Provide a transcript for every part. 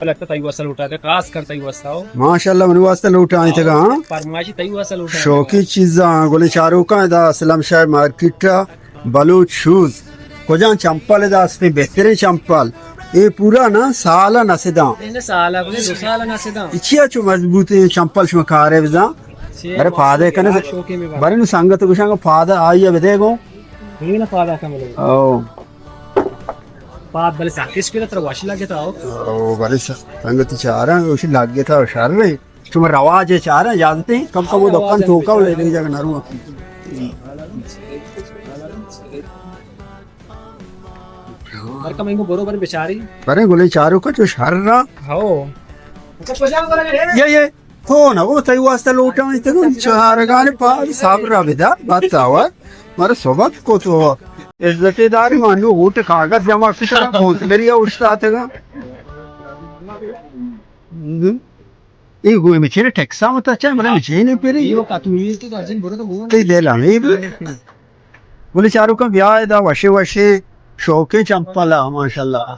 چمپل ات تئی واسطہ لوٹائینتگ، خاص کر تئی واسطہ ہو۔ ماشاءاللہ، منی واسطہ لوٹائینتگ، ہاں۔ فرمائشی تئی واسطہ لوٹائینتگ۔ شوقی چیزاں، گلیں چاروکاں، ادا اسلم شاہ مارکیٹ ءَ بلوچ شوز۔ کجام چمپل ادا استیں، بہتریں چمپل۔ اے پورا نا سال ءَ نسداں۔ اے نا سال ءَ، دو سال ءَ نسداں۔ اے چیا چو مضبوطیں چمپل شما کارے بزاں؟ چے ارے پادے کنے۔ شوقی میں بات۔ برے نو سنگت گوشاں کہ پادے آئی ءَ بدے گوں۔ اے نا پادے کنے۔ او۔ پاد بلے ساکش کے ترا وش لگتا ہو۔ او، بلے س-، سنگتی چاراں، وش لگتا ہو، شر رہے۔ شما رواج چاراں، جانتے ہیں، کم کم وہ دکان توکا لے دے جاگا نرو۔ ہر کم انگو برو بر بیچاری۔ برے گلیں چاروکاں چو شر را۔ ہو۔ یہ، یہ۔ تو نہ، وہ تئی واسطہ لوٹائینتگ، چارگانے پاد صبر ءَ بدار، بات آور۔ مارا صحبت کو تو۔ عزت داری مانو، ووٹ کاغذ جمع کتا، بوتلری اوشتاتگا۔ اے گوئے میں چیرے ٹیکسا متا چا، منا چینے پیری۔ تئی دل ہمیں بھی۔ بلے چاروکاں بیا ادا وشے وشے شوقیں چمپل ءَ، ماشاءاللہ۔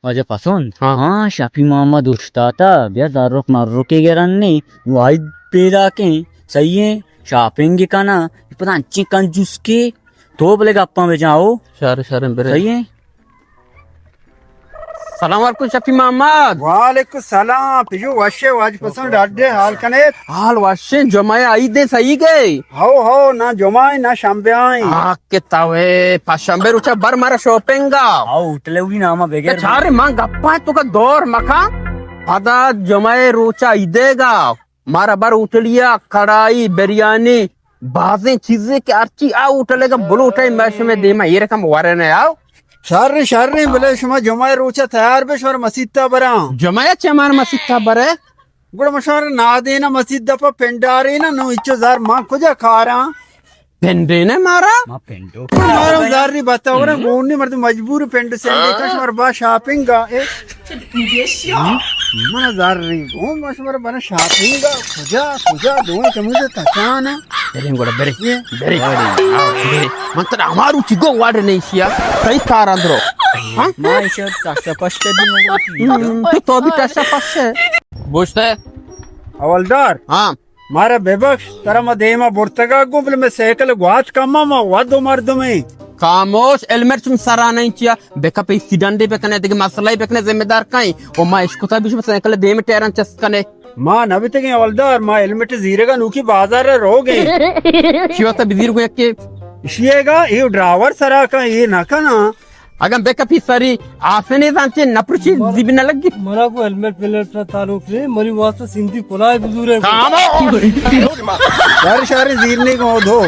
واجہ پسند؟ ہاں۔ ہاں، شپی محمد اوشتاتا، بیا زرک مرکے گرنی، واحد پیداکیں، صحیح ہیں، شاپنگ کنا، پتہ انچیں کنجوس کے، تو بلے گپاں بجاؤ۔ شر، شر، برے۔ صحیح ہیں۔ سلام علیکم شفیع محمد۔ وعلیکم السلام۔ پژو وشے، واجہ پسند ڈاڈے، حال کنے؟ حال وشیں، جمعہ عید صحیح گئے؟ ہو ہو، نہ جمعہ نہ شنبہ آئیں۔ آ کہ توے پشنبے روچا بر مارا شاپنگا۔ ہو، ہوٹلے وی نامہ بغیر۔ چارے من گپاں تو کا دور مکا۔ پدا جمعہ روچا عیدے گا۔ مارا بر ہوٹلیا کڑائی، بریانی، بازیں چیزے کہ ہرچی آ ہوٹلے گا بلوٹے، میں شمے دیما اے رقم ورنے آؤ۔ شر، شر، بلے شما جمعہ روچا تیار بے، شمار مسیتا براں۔ جمعہ چہ مان مسیتا برے؟ گڑا مشار نادینا مسیت دپا پنڈارینا، نو اچو زار ما کجا کاراں؟ پنڈینے مارا؟ ما پنڈو۔ مارا زاری بتا ورا گونی مردم مجبور پنڈ سنڈے کش مر با شاپنگ گا، اے۔ من زاری گون مش مر بنا شاپنگ گا، کجا، کجا دون چموز تچانا۔ بریں گڑا، بریں۔ بریں۔ بریں۔ من ترا ہمارو چی گو واڑ نہیں شیا۔ کئی کار اندرو۔ ہاں؟ ما ایشا تاشا پشت دی مگو۔ تو، تو بھی تاشا پشت ہے۔ بوشتے؟ حوالدار۔ ہاں۔ مارا ببخش، ترا ما دیما برتگا گوں، بلے میں سائیکل گوات کما، ما ودو مردمیں۔ خاموش، ہیلمٹ چم سرا نہیں چیا، بکپ ایکسیڈنٹ بکنے، دگہ مسئلہ بکنے، ذمہ دار کئیں؟ او ما اشکتا بیش سائیکل دیم ٹیران چست کنے۔ ما نہ بیتگیں حوالدار، ما ہیلمٹ زیرگا نوکی بازار روگیں۔ شیوتا بزیر گو یکے۔ شیئے گا، اے ڈرائیور سرا کا، اے نہ کنا۔ اگاں بکپی سری آسنے زانچے نپرشی زیب نہ لگی۔ منا کو ہیلمٹ پلیٹ سے تعلق نہیں، منی واسطہ سندھی کلائے بزور ہے۔ کامو۔ شر شر زیرنے کو دو۔